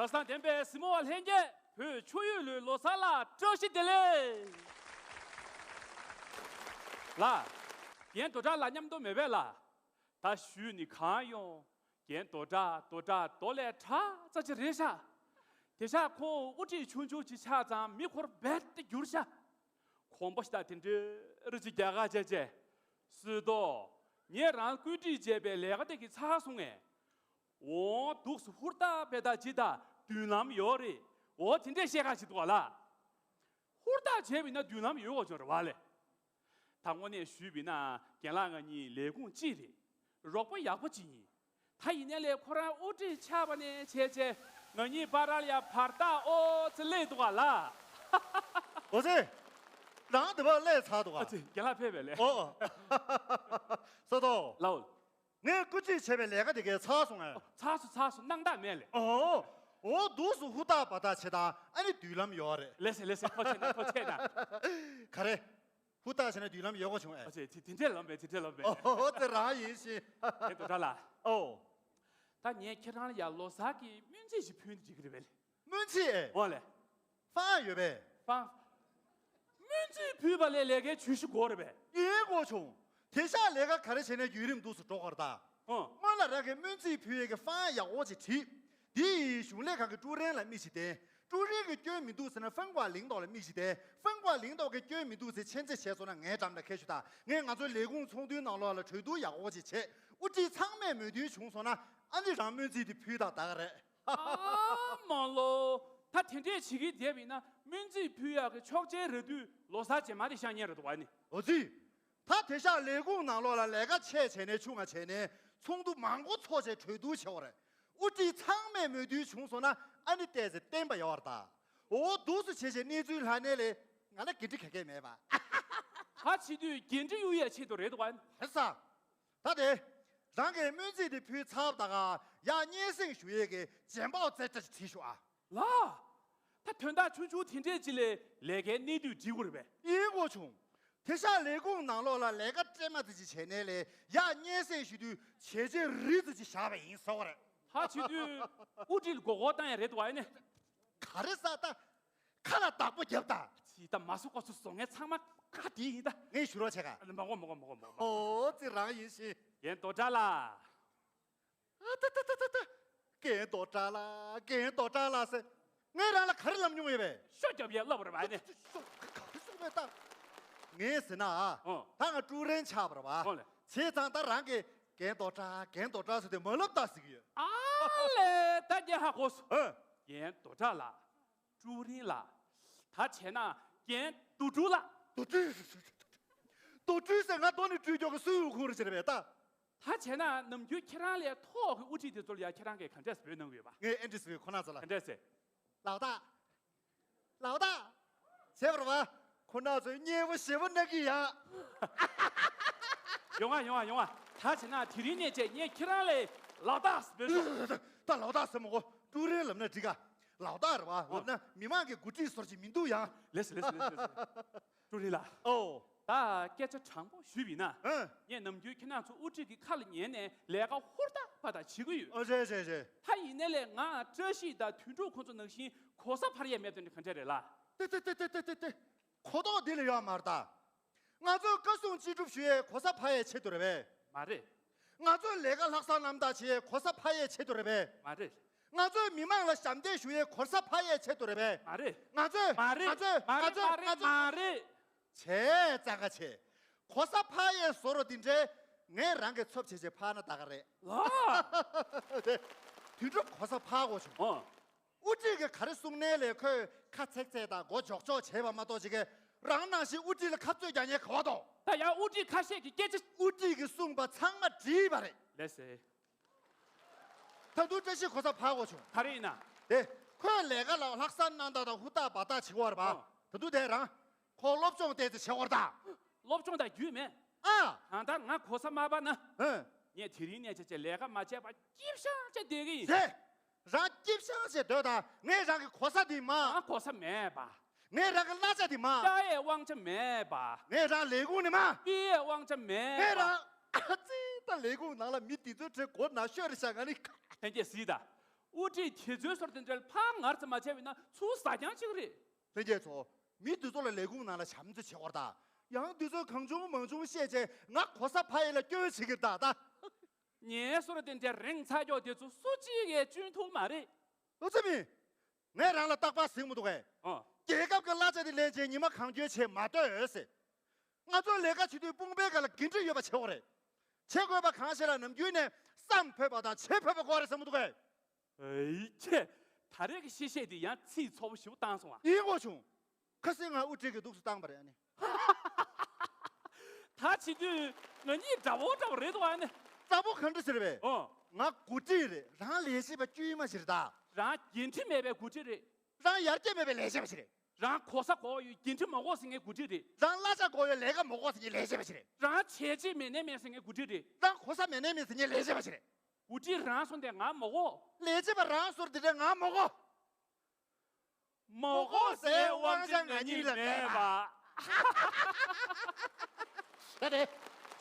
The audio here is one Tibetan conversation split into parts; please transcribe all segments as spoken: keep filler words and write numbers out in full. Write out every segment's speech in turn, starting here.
ཁ་སང་བདེན་པའི་གཟིགས་མོ་བ་ལྷན་རྒྱས། བོད་ཆོས་ཡུལ་ལུའི་ལོ་གསར་ལ་བཀྲ་ཤིས་བདེ་ལེགས། ལགས། རྒན་རྡོ་གྲགས་ལགས་མཉམ་དུ་མེད་པས་ལགས། ད་ཞུས་ནི་གང་ཡོང་། རྒན་རྡོ་གྲགས་རྡོ་གྲགས་རྡོ་ལས་དྲག་ཙག་ཅིག་རེད་ཤག་དེ་ཤག་ཁོ་དབུ་ཁྲིད་ཆུང་ཆུང་ཅིག་ཆགས་ཙང་མི་འཁོར་རྦད་དེ་འགྱུར་ཤག་གོམ་པ་ཤ་སྟག་དེ་འདྲའི་རུ་ཅིག་རྒྱ་གར་བྱས་བྱས། སུས་དོ། ངས་རང་བཀོད་སྒྲིག་བྱས་པའི་ལས་ཀ་དེ་གི་ཚར་སོང་ངས། འོང་། འདུག་སེ་ཧུར་ཐག་པས་ད་ཇི་ལྟར་མདུན་ལམ་ཡོད་རེད། འོ་དེ་འདྲས་བཤད་ཁ་ཞིག་འདུག་བ་ལ། ཧུར་ཐག་བྱས་པ་ཡིན་ན་མདུན་ལམ་ཡོད་དགོས་བྱུང་རེད་བ་ལས། ད་དངོས་གནས་ཞུས་པ་ཡིན་ན་རྒན་ལགས་ང་གཉིས་ལས་ཁུངས་གཅིག་རེད། རོགས་པ་ཡག་པོ་གཅིག་ཡིན། ད་ཡིན་ནའི་ལས་ཁོ་རང་དབུ་ཁྲིད་ཆགས་པ་ནས་བྱས་བྱས་ང་གཉིས་བར་ལ་ཡ་བར་ཐག་ཨོ་ཙི་སླེབས་འདུག་བ་ལ། འོ་ཙི། རང་དེ་བར་སླེབས་ཚར་འདུག་ཨ་ག་ཙི་རྒན་ལགས་ཕེབས་པས་ལས། ཨོ། ས་ཐོ། ལའོ། ངས་བཀོད་སྒྲིག་བྱས་པའི་ལས་ཀ་དེ་གའི་ཚར་སོང་ངས། ཨོ། ཚར་སོང་ཚར་སོང་། སྣང་དག་མེད་ལེ། ཨོ། འོ་འདུག་སེ་ཧུར་ཐག་འབད་ཐག་བྱེད་དང་ཨ་ནི་མདུན་ལམ་ཡོད་རེད། ལགས་སེ་ལགས་སེ། ཐུགས་རྗེ་ཆེ་གནང་ཐུགས་རྗེ་ཆེ་གནང་། ག་རེ། ཧུར་ཐག་བྱས་ན་མདུན་ལམ་ཡོད་དགོས་བྱུང་ཨེ། ཨ་ཙི་ཙི། དེ་འདྲས་ལབ་པས་དེ་འདྲས་ལབ་པས། ཨོ་ཙི་རང་ཡིན་ཞིང་། རྒན་རྡོ་གྲགས་ལགས། ཨོ། ད་ངས་ཁྱེད་རང་ལ་ཡ་ལོ་གསར་གྱི་སྨོན་ཚིག་ཞིག་ཕུལ་ན་འགྲིག་གི་རེད་པས་ལགས། སྨོན་ཚིག་ཨེ། འོ་ལགས། ཧྥང་ཡོད་པས། ཧྥང་། སྨོན་ཚིག་ཕུལ་བ་ལས་ལས་ཀའི་བརྗོད་གཞི་དགོས་རེད་པས། ཡིན་དགོས་བྱུང་། དེ་ཤག་ལས་ཀ་ག་རེ་བྱས་ནས་བརྒྱུད་རིམ་འདུག་སེ་འགྲོ་དགོས་རེད་ད། ཨོ། སྔོན་ལ་རང་གི་སྨོན་ཚིག་ཕུལ་ཡས་ཀྱི་ཧྥང་ཡག་པོ་ཅིག་བྲིས། དེ་ཡི་གཞུང་ལས་ཁང་གི་ཀྲུའུ་རེན་ལ་མིག་ཞིག་བསྟན། ཀྲུའུ་རེན་གྱིས་སྐྱོན་མི་འདུག་ཟེར་ན་ཧྥང་ཀོ་ལིང་ཏོག་ལ་མིག་ཞིག་བསྟན། ཧྥང་ཀོ་ལིང་ཏོག་གིས་སྐྱོན་མི་འདུག་ཟེར་མཆན་རྩེ་བྱས་སོང་ན་ངའི་འགྲམ་ལ་ཁྱེར་ཤོག་ད། ངས་ང་ཚོའི་ལས་ཁུངས་ཚོགས་འདུའི་ནང་ལོགས་ལ་གྲོས་བསྡུར་ཡག་པོ་ཅིག་བྱས། དབུ་ཁྲིད་ཚང་མས་མོས་མཐུན་བྱུང་སོང་ན་ཨ་ནི་རང་སྨོན་ཚིག་དེ་ཕུལ་དང་ད་ག་རེད། ཨ་མ་ལོ། ད་དེ་འདྲས་བྱེད་ཀྱི་བསྡད་པ་ཡིན་ན་སྨོན་ཚིག་ཕུལ་ཡག་གི་ཆོག་མཆན་རག་དུས་ལོ་གསར་རྗེས་མ་དེ་བཞག་ཉན་རེད་འདུག་བ་ནི། འོ་ཙི། ད་དེ་ཤག་ལས་ཁུངས་ནང་ལོགས་ལ་ལས་ཀ་ཆེ་བྱས་ནས་ཆུང་ང་བྱས་ནས་ཚོགས་འདུ་མང་པོ་ཚོགས་བྱས་གྲོས་བསྡུར་བྱེད་དགོས་རེད། དབུ་ཁྲིད་ཚང་མས་མོས་མཐུན་བྱུང་སོང་ན་ཨ་ནི་ཏོག་ཙམ་བརྟན་པ་ཡོད་རེད་ད། འོ་འདུག་སེ་བྱས་བྱས་གནས་ཚུལ་ལྷག་ནས་ལས་ང་ལ་འགན་འཁྲི་ག་གེ་མེད་པ། ད་བྱེད་དུས་འགན་འཁྲི་གཡུག་ཡས་ཆེད་དུ་རེད་འདུག་བ། ཧེ་ས། ད་དེ། རང་གིས་སྨོན་ཚིག་དེ་ཕུལ་ཚར་བ་དང་ཡང་སྙན་སེང་ཞུ་ཡས་ཀྱི་ཇེན་པའོ་ཙེ་ཙེ་བྲིས་ཤོག་ཨ། ལགས། ད་དོན་དག་ཆུང་ཆུང་དེ་འདྲས་ཅིག་ལས་ལས་ཀའི་གནད་དུ་འགྲིག་གི་རེད་པས། ཡིན་དགོས་བྱུང་། དེ་ཤག་ལས་ཁུངས་ནང་ལོགས་ལ་ལས་ཀ་སྤྲད་མ་ཙི་ཅིག་བྱས་ནས་ལས་ཡང་སྙན་སེང་ཞུ་དུས་བྱས་རྗེས་རི་ཙི་ཅིག་བཞག་པ་ཡིན་ཟེར་བ་རེད། ད་བྱེད་དུས་དབུ་ཁྲིད་ལ་མགོ་སྐོར་བཏང་ཡ་རེད་འདུག་ཨ་ནི། ག་རེ་ཟེར་ད། ཁ་ལ་བདག་པོ་རྒྱབ་ད། ཅི་ད་མ་སུ་ཀོ་སུ་སོང་ངས་ཚང་མ་ཁ་དེ་ཡིན་ད། ངས་ཞུ་རོགས་བྱེད་ག། མ་གོ་མ་གོ་མ་གོ་མ་གོ། ཨོ་ཙི་རང་ཡིན་ཞིང་། རྒན་རྡོ་གྲགས་ལགས། ཨ་ཏ་ཏ་ཏ་ཏ་ཏ། རྒན་རྡོ་གྲགས་ལགས་རྒན་རྡོ་གྲགས་ལགས་ཟེར། ངས་རང་ལ་ག་རེ་ལབ་མྱོང་ཡོད་པས། ཤོ་རྒྱབ་ཡས་ལབ་རེད་བ་ནི། ཤོ་ག་རེ་གསུངས་པས་ད། ངས་ཟེར་ན་ཨ། ཨོ། ད་ང་ཀྲུའུ་རེན་ཆགས་པ་རེད་བ། ཨོ་ལེ། བྱས་ཙང་ད་རང་གིས་རྒན་རྡོ་གྲགས་རྒན་རྡོ་གྲགས་ཟེར་དུས་མ་ལབ་ད་ཟེར་གི་ཡོད། ཨ་ལེ་ད་རྒན་ཧ་གོ་སོང་། ཨོ། རྒན་རྡོ་གྲགས་ལགས། ཀྲུའུ་རེན་ལགས། ད་བྱས་ན་རྒན་རྡོ་ཀྲུའུ་ལགས། རྡོ་ཀྲུའུ། རྡོ་ཀྲུའུ་ཟེར་ང་རྡོ་ནི་ཀྲུའུ་ཀྱོག་གི་སུའུ་ཁུང་རེ་བྱེད་རེད་པས་ད། ད་བྱས་ན་ནམ་རྒྱུན་ཁྱེད་རང་ལས་མཐོ་བའི་དབུ་ཁྲིད་དེ་ཚོ་ལ་ཡ་ཁྱེད་རང་གིས་ག་འདྲས་འབོད་གནང་གི་ཡོད་པ། ངས་ཨེ་འདྲས་ཟེར་གི་ཁོ་ན་ཚོ་ལ། ག་འདྲས་ཟེར། ལའོ་ཏཱ། ལའོ་ཏཱ། བྱས་པ་རེད་བ། ཁོ་ན་ཚོས་མཉེས་པོ་ཞེ་པོ་གནང་གི་ཡ། ཡོང་ང་ཡོང་ང་ཡོང་ང་། ད་བྱས་ན་དེ་རིང་ནས་བྱས་ངས་ཁྱེད་རང་ལ་ལའོ་ཏཱ་འབོད་ཤོག་ད་ལའོ་ཏཱ་ཟེར་མི་དགོས། ཀྲུའུ་རེན་ལབ་ན་འགྲིག་ག། ལའོ་ཏཱ་རེད་བ། ཨོ། ལབ་ན་མི་མང་གི་འགོ་ཁྲིད་བཟོ་འདྲ་ཅིག་མི་འདུག་ཡ། ལགས་སེ་ལགས་སེ་ལགས་སེ་ལགས་སེ། ཀྲུའུ་རེན་ལགས། ཨོ། ད་སྐད་ཆ་དྲང་པོ་ཞུས་པ་ཡིན་ན། ཨ། ངས་ནམ་རྒྱུན་ཁྱེད་རང་ཚོ་དབུ་ཁྲིད་ཀྱི་ཁ་ལ་ཉན་ནས་ལས་ཀ་ཧུར་ཐག་པ་དང་བྱེད་ཀྱི་ཡོད། ཨོ་རེད་རེད་རེད། ད་ཡིན་ནའི་ལས་ང་བཀྲ་ཤིས་དང་དོན་གྲུབ་ཁོང་ཚོ་ནང་བཞིན་གོ་ས་འཕར་ཡས་མེད་པ་དེ་ག་འདྲས་རེད་ལགས། ཏེ་ཏེ་ཏེ་ཏེ་ཏེ་ཏེ། གོ་རྟོགས་འདི་ལ་ཡོད་མ་རེད་ད། ང་ཚོས་བཀའ་གསུང་ཅི་སྒྲུབ་ཞུ་ཡས་གོ་ས་འཕར་ཡས་ཆེད་དུ་རེད་པས། མ་རེད། ང་ཚོས་ལས་ཀ་ལྷག་བསམ་རྣམ་དག་བྱེད་ཡས་གོ་ས་འཕར་ཡས་ཆེད་དུ་རེད་པས། མ་རེད། ང་ཚོས་མི་མང་ལ་ཞབས་འདེགས་ཞུ་ཡས་གོ་ས་འཕར་ཡས་ཆེད་དུ་རེད་པས། མ་རེད། ང་ཚོས་མ་རེད། ང་ཚོས་མ་རེད། ང་ཚོས་མ་རེད། ང་ཚོས། མ་རེད། བྱས་ཙང་ཀ་བྱས། གོ་ས་འཕར་ཡས་བཟོ་འདྲ་དེ་འདྲའི་ངས་རང་གི་ཚབ་བྱས་བྱས་འཕར་ན་ད་ག་རེད། ལགས། དེ། དུས་འགྲོ་གོ་ས་འཕར་དགོས་བྱུང་། ཨོ། དབུ་ཁྲིད་ཀྱིས་ག་རེ་གསུང་ནའི་ལས་ཁོས་ཁ་ཚེག་ཚེག་དང་མགོ་འཇོག་འཇོག་བྱས་པ་མ་གཏོགས་ཅིག་གིས་རང་ནང་བཞིན་དབུ་ཁྲིད་ལ་ཁ་རྩོད་རྒྱག་མཁན་ག་པར་འདུག་ད་ཡང་དབུ་ཁྲིད་ཁ་ཤས་ཀྱིས་སྐད་ཆ། དབུ་ཁྲིད་ཀྱིས་གསུངས་པ་ཚང་མ་འགྲིག་པ་རེད། ལགས་སེ། ད་དུང་བཀྲ་ཤིས་གོ་ས་འཕར་དགོས་བྱུང་། ག་རེ་ཡིན་ན། དེ། ཁོས་ལས་ཀ་ལ་ལྷག་བསམ་རྣམ་དག་དང་ཧུར་ཐག་འབད་ཐག་བྱེད་ཀྱི་ཡོད་རེད་པ། ཨོ། ད་དུང་དེ་རང་། ཁོ་སློབ་སྦྱོང་ཏོག་ཙམ་བྱེད་དགོས་རེད་ད། སློབ་སྦྱོང་དང་རྒྱུས་མེད། ཨ། གང་ལྟར་ང་གོ་ས་མ་འཕར་ན། ཨ། ངས་དེ་རིང་ནས་བྱས་བྱས་ལས་ཀ་མ་བྱས་པར་སྐྱིད་ཤང་བྱས་བསྡད་ཀྱི་ཡིན། རེད། རང་སྐྱིད་ཤང་བྱས་སྡོད་དང་། ངས་རང་གི་གོ་ས་འདི་མ། ང་གོ་ས་མེད་པ། ངས་རང་གི་གླ་ཆ་འདི་མ། ལྟ་ཡས་དབང་ཆ་མེད་པ། ངས་རང་ལས་ཁུངས་ནས་མ། སྤེལ་ཡས་དབང་ཆ་མེད་པ། ངས་རང་། ཨ་ཙི། ད་ལས་ཁུངས་ནང་ལ་མི་འདི་ཚོའི་གྲས་མགོ་ན་ཤོར་རེད་ཤག་ང་ནི། ལྷན་རྒྱས་གཟིགས་དང་། དབུ་ཁྲིད་དེ་ཚོའི་སོར་དེ་འདྲ་ཕར་ངར་ཙམ་མ་བྱས་པ་ཡིན་ན་ཚུར་ཟ་རྐྱང་གཅིག་རེད། ལྷན་རྒྱས་ཚོ། མི་འདི་ཚོ་ལ་ལས་ཁུངས་ནང་ལ་བྱམས་བརྩེ་བྱེད་དགོས་རེད་ད། ཡང་འདི་ཚོས་གང་བྱུང་མང་བྱུང་བཤད་བྱས་ང་གོ་ས་ཕ་ཡུལ་ལ་སྐྱོན་བྱེད་ཀྱི་རེད་ད་ད། ངའི་སོར་དེ་འདྲ་རེངས་ཚར་ཀྱོག་དེ་ཚོ་སུ་གཅིག་གིས་གཅུན་ཐུབ་མ་རེད། ཨོ་ཙི་མི། ངས་རང་ལ་རྟག་པར་ཟེར་མི་འདུག་གས། ཨོ། རྒྱལ་ཁབ་ཀྱི་གླ་ཆ་དེ་ལེན་བྱས་ཉི་མ་གང་འཁྱོལ་བྱེད་མ་ལྟོས་ཟེར། ང་ཚོ་ལས་ཀ་བྱེད་དུས་དཔུང་པའི་སྒང་ལ་འགན་འཁྲི་ཡོད་པ་བྱེད་དགོས་རེད། བྱེད་དགོས་པ་གང་ཞིག་ལ་ནམ་རྒྱུན་ནས་བསམ་ཕོད་པ་དང་བྱེད་ཕོད་པ་དགོས་རེད་ཟེར་མི་འདུག་གས། ཨེ་ཆེ། ད་རེས་ཀྱི་གཤེ་གཤེ་དེ་ཡང་ཚིག་ཚོགས་པོ་ཞིག་བཏང་སོང་ཨ། ཡིན་དགོས་བྱུང་། ཁ་སང་ང་དབུ་ཁྲིད་ཀྱི་འདུག་སེ་བཏང་པ་རེད་ཨ་ནི། ད་བྱེད་དུས་ང་གཉིས་འདྲ་བོ་འདྲ་བོ་རེད་འདུག་ཨ་ནི། འདྲ་བོ་ག་འདྲ་ཟེར་བས། ཨོ། ང་འགོ་ཁྲིད་རེད། རང་ལས་བྱེད་པ་དཀྱུས་མ་ཞིག་རེད་ད། རང་འགན་འཁྲི་མེད་པའི་འགོ་ཁྲིད་རེད། རང་ཡར་རྒྱས་མེད་པའི་ལས་བྱེད་པ་ཞིག་རེད། རང་གོ་ས་དགོས་ཡོད་འགན་འཁྲི་མ་དགོས་ཟེར་མཁན་འགོ་ཁྲིད་རེད། རང་གླ་ཆ་དགོས་ཡོད་ལས་ཀ་མ་དགོས་ཟེར་མཁན་ལས་བྱེད་པ་ཞིག་རེད། རང་བྱས་རྗེས་མེད་ནའི་མེད་ཟེར་མཁན་འགོ་ཁྲིད་རེད། རང་གོ་ས་མེད་ནའི་མེད་ཟེར་མཁན་ལས་བྱེད་པ་ཞིག་རེད། འགོ་ཁྲིད་རང་སོང་དེ་ང་མ་དགོས། ལས་བྱེད་པ་རང་སོར་དེ་འདྲ་ང་མ་དགོས། མ་དགོས་ཟེར་དབང་ཆ་ང་གཉིས་ལ་མེད་པ། ད་དེ།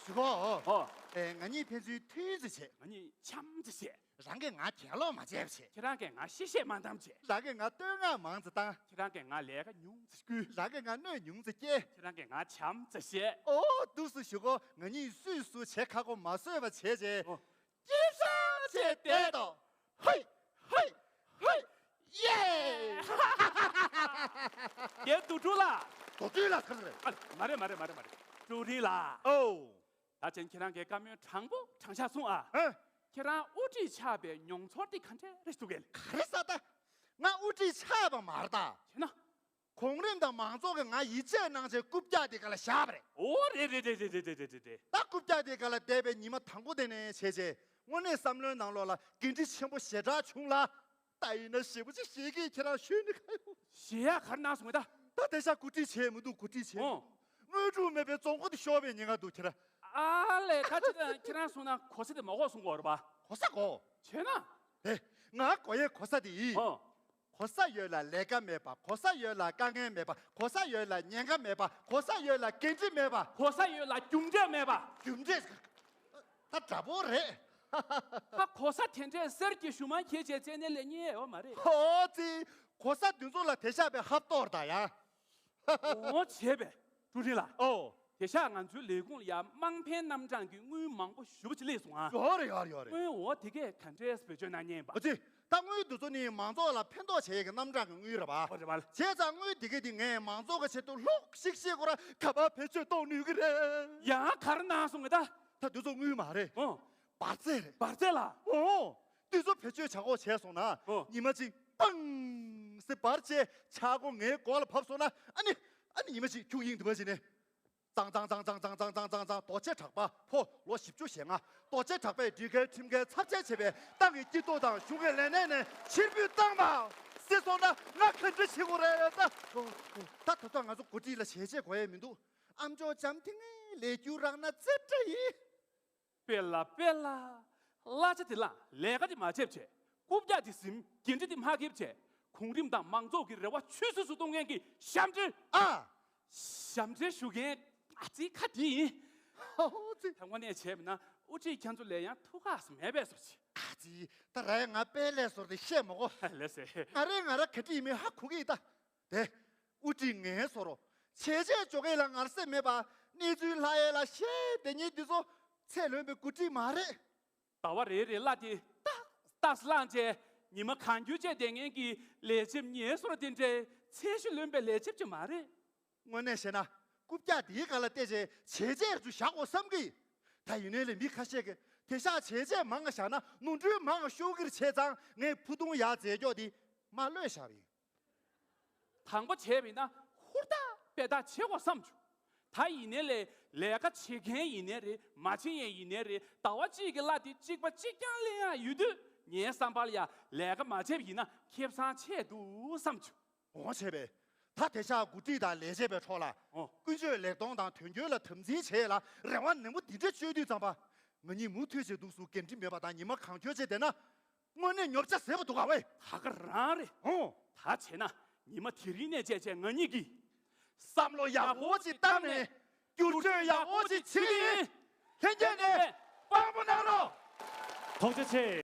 ཞུ་གོ་ཨོ། ཨེ་ང་གཉིས་ཕན་ཚུན་མཐུན་ཙི་བྱེད། ང་གཉིས་འཆམ་ཙི་བྱེད། རང་གིས་ང་གྱེན་ལོག་མ་བྱས་པ་བྱེད། ཁྱེད་རང་གིས་ང་གཤེ་གཤེ་མ་བཏང་བྱེད། རང་གིས་ང་བསྟོད་བསྔགས་མང་ཙི་བཏང་། ཁྱེད་རང་གིས་ང་ལས་ཀ་ཉུང་ཙི་བསྐུལ། རང་གིས་ང་གནོད་ཉུང་ཙི་སྐྱེལ། ཁྱེད་རང་གིས་ང་བྱམས་ཙི་བཤད། ཨོ་འདུག་སེ་ཞུ་གོ་ང་གཉིས་སུས་སུ་བྱེད་ཁག་པོ་མ་བཟོས་པ་བྱས་རྗེས། ཨོ། སྐྱིད་ཤག་བྱས་བསྡད་དོ། ཧོད། ཧོད། ཧོད། ཡེ། རྒན་དུག་སྦྲུལ་ལགས། དུག་སྦྲུལ་ལགས་གང་རེད། ཨ། མ་རེད་མ་རེད་མ་རེད་མ་རེད། ཀྲུའུ་རིན་ལགས། ཨོ། ད་ཅན་ཁྱེད་རང་གི་བཀའ་མོལ་དྲང་པོ་དྲང་བཞག་གསུང་ཨ། ཨ། ཁྱེད་རང་དབུ་ཁྲིད་ཆགས་པའི་མྱོང་ཚོར་དེ་ག་འདྲ་རེད་འདུག་གས། ག་རེ་ཟེར་ད། ང་དབུ་ཁྲིད་ཆགས་པ་མ་རེད་ད། བྱས་ན། གོང་རིམ་དང་མང་ཚོགས་ཀྱིས་ང་ཡིད་ཆེས་གནང་བྱས་རྐུབ་བཀྱག་དེ་སྒང་ལ་བཞག་པ་རེད། ཨོ་རེད་རེད། ད་རྐུབ་བཀྱག་དེ་སྒང་ལ་བསྡད་པའི་ཉི་མ་དང་པོ་དེ་ནས་བྱས་རྗེས་དངོས་གནས་བསམ་བློའི་ནང་ལོགས་ལ་འགན་འཁྲི་ཆེན་པོ་ཞེ་དྲག་བྱུང་ལ། ད་ཡིན་ན་ཞེ་པོ་ཅིག་ཞེད་ཀྱིས་ཁྱེད་རང་ཤོད་ནི་ག་ཡོད། ཞེད་ཡག་ག་རེ་གནང་སོང་ད། ད་དེང་སང་འགོ་ཁྲིད་བྱས་མི་འདུག་འགོ་ཁྲིད་བྱས། ཨོ། དངོས་གྲུབ་མེད་པའི་རྫོང་མགོ་དེ་ཤོར་བའི་ཉེན་ཁ་འདུག་ཁྱེད་རང་། ཨ་ལས། ད་ཁྱེད་རང་ཁྱེད་རང་གསུང་ན་གོ་ས་དེ་མ་གོ་གསུང་གོ་རེད་པ། གོ་ས་གོ། བྱས་ན། དེ། ང་གོ་ཡའི་གོ་ས་དེ་ཡིན། ཨོ། གོ་ས་ཡོད་ལ་ལས་ཀ་མེད་པ། གོ་ས་ཡོད་ལ་དཀའ་ངལ་མེད་པ། གོ་ས་ཡོད་ལ་ཉེན་ཁ་མེད་པ། གོ་ས་ཡོད་ལ་འགན་འཁྲི་མེད་པ། གོ་ས་ཡོད་ལ་རྒྱུ་འབྲས་མེད་པ། རྒྱུ་འབྲས། ད་འདྲ་པོ་རེད། ད་གོ་ས་དེ་འདྲས་གསེར་གྱི་ཞུན་མ་འཁྱེར་བྱས་བཙལ་ནས་ལས་རྙེད་ཡོད་མ་རེད། ཧོ་ཙི། གོ་ས་འདི་ཚོ་ལ་དེང་སང་བའི་ཧབ་ཏོག་རེད་ད་ཡ། འོ་བྱས་པས་ཀྲུའུ་རིན་ལགས། ཨོ། དེང་སང་ང་ཚོའི་ལས་ཁུངས་ལ་ཡ་དམངས་ཕན་རྣམ་གྲངས་ཀྱི་དངུལ་མང་པོ་ཞེ་པོ་ཅིག་སླེབས་སོང་ཨ། ཡོད་རེད་ཡོད་རེད་ཡོད་རེད། དངུལ་འོ་དེ་གས་ག་འདྲས་བེད་སྤྱོད་གནང་མཁན་ཡིན་པ། ཨོ་ཙི། ད་དངུལ་འདི་ཚོ་ནི་མང་ཚོགས་ལ་ཕན་ཐོགས་བྱེད་ཡས་ཀྱི་རྣམ་གྲངས་ཀྱི་དངུལ་རེད་པ། ཨོ་རེད་པ། བྱས་ཙང་དངུལ་འདི་གས་འདི་ངས་མང་ཚོགས་ཀྱི་ཆེད་དུ་ལྷུག་ཤིག་ཤིག་ཁོ་ར་ག་པར་བེད་སྤྱོད་གཏོང་ནུས་ཀྱི་རེད། ཡང་ག་རེ་གནང་སོང་ངས་ད། ད་འདི་ཚོ་དངུལ་མ་རེད། ཨོ། འབར་རྫས་རེད། འབར་རྫས་ལ། ཨོ། འདི་ཚོ་བེད་སྤྱོད་བྱ་དགོས་བྱས་སོང་ན། ཨོ། ཉི་མ་གཅིག་པང་ཟེར་འབར་བྱས་ཆག་སྒོ་ངའི་མགོ་ལ་བབས་སོང་ན་ཨ་ནི། ཨ་ནི་ཉི་མ་གཅིག་ཁྱུག་དབྱིངས་འདི་པ་བྱས་ནས། ཙང་ཙང་ཙང་ཙང་རྡོ་རྗེ་གྲགས་པ་ཕོ་ལོ་བཞི་བཅུ་ཞེ་ལྔ། རྡོ་རྗེ་གྲགས་པས་སྒྲིག་འགལ་ཁྲིམས་འགལ་ཚབས་ཆེན་བྱས་པའི་ཏང་གི་སྐྱིད་སྡུག་དང་གཞུང་གི་ལས་གནས་ནས་ཕྱིར་འབུད་བཏང་བ་ཟེར་སོང་ན་ང་ག་འདྲ་བྱེད་དགོས་རེད་ད། ད་ད་ལྟ་ང་ཚོ་འགོ་ཁྲིད་ལ་བྱས་རྗེས་དགོས་ཡས་མི་འདུག་ཨ་མཆོག་འཇམ་ཐིང་ངེ་ལས་རྒྱུ་རག་ན་རྩེ་འདྲ་ཡིན། དཔེ་ལ་དཔེ་ལ། གླ་ཆ་དེ་བླངས་ལས་ཀ་དེ་མ་བྱེད་བྱས། རྐུབ་བཀྱག་དེ་ཟིན་འགན་འཁྲི་དེ་མ་འཁྱེར་བྱས། གོང་རིམ་དང་མང་ཚོགས་ཀྱི་རེ་བ་ཆུད་ཟོས་སུ་གཏོང་མཁན་གྱི་ཞབས་འདྲེན། ཨ། ཞབས་འདྲེན་ཞུ་མཁན་ཨ་ཙི་ཁ་དེ་ཡིན། ཨོ་ཙི། ད་དངོས་གནས་བྱས་པ་ན་དབུ་ཁྲིད་ཁྱེད་ཚོ་ལས་ཡང་ཐུགས་ཁག་སུ་མེད་པས་སོ་ཅི། ཨ་ཙི། ད་ར་ཡ་ང་དཔལ་ལས་སོར་དེ་བཤད་མ་གོ་ལེ་སེ། ང་རེ་ང་ར་ག་ཁྲི་ཡིན་མིན་ཧ་གོ་གི་ཡིན་ད། དེ། དབུ་ཁྲིད་ངའི་སོ་རོ། བྱས་རྗེས་འཇོག་གི་ལ་ངར་སེམས་མེད་པ། གནས་ཚུལ་ལྷག་ཡས་ལ་བཤད་དེ་ཉིད་འདི་ཚོ་ཚད་ལོན་པའི་འགོ་ཁྲིད་མ་རེད། ཟླ་བ་རེ་རེ་གླ་དེ་ཏག་ཏག་བླངས་བྱས་ཉི་མ་གང་འཁྱོལ་བྱས་བསྡད་མཁན་གྱི་ལས་བྱེད་ངའི་སོ་རོ་དེ་འདྲའི་ཚད་གཞི་ལོན་པའི་ལས་བྱེད་ཅིག་མ་རེད། དངོས་གནས་བཤད་ན་རྐུབ་བཀྱག་དེའི་སྒང་ལ་བལྟས་བྱས་བྱས་རྗེས་རུ་བཞག་དགོས་བསམ་གི། ད་ཡིན་ནའི་ལས་མི་ཁ་ཤས་ཀྱིས་དེང་སང་བྱས་རྗེས་མང་བ་བཞག་ན་ནོར་འཁྲུལ་མང་བ་ཤོར་གྱི་རེད་བྱས་ཙང་ངས་ཕུ་ཐུང་ཡག་རྫས་སྐྱོག་དེ་མ་གློད་བཞག་པ་ཡིན། དང་པོ་བྱས་པ་ཡིན་ན་ཧུར་ཐག་པས་ཐག་བྱེད་དགོས་བསམ་བྱུང་། ད་ཡིན་ནའི་ལས་ལས་ཀ་བྱེད་མཁན་ཡིན་ནའི་རེད་མ་བྱེད་མཁན་ཡིན་ནའི་རེད་ཟླ་བ་གཅིག་གི་གླ་དེ་གཅིག་པ་གཅིག་རྐྱང་ལེན་ཡག་ཡོད་དུས་ངའི་བསམ་པར་ཡ་ལས་ཀ་མ་བྱས་པ་ཡིན་ན་ཁེ་བཟང་ཆེ་འདུག་བསམ་བྱུང་། འོང་བྱས་པས། ད་དེང་སང་འགོ་ཁྲིད་དང་ལས་བྱེད་པའི་ཁྲོད་ལ། ཨོ། ཀུན་སྤྱོད་ལེགས་གཏོང་དང་དོན་འཁྱོལ་ལ་དམ་འཛིན་བྱེད་ཡས་ལ་རེ་བ་ནན་པོ་འདི་འདྲ་བཅོལ་དུས་ཙམ་པ། ང་གཉིས་མུ་མཐུད་བྱས་འདུག་སུ་འགན་འཁྲི་མེད་པ་དང་ཉི་མ་གང་འཁྱོལ་བྱས་བསྡད་ན། དངོས་གནས་ཉོབ་ཆ་ཟེར་བ་འདུག་ག་ཝེ། ད་ག་རང་རེད། ཨོ། ད་བྱས་ན་ཉི་མ་དེ་རིང་ནས་བྱས་བྱས་ང་གཉིས་ཀྱིས། བསམ་བློ་ཡག་པོ་ཅིག་བཏང་ནས་བསྒྱུར་བཅོས་ཡག་པོ་ཅིག་བྱེད་ཀྱི་ཡིན། ལྷན་རྒྱས་ནས་དཔང་པོ་གནང་རོགས། ཐུགས་རྗེ་ཆེ།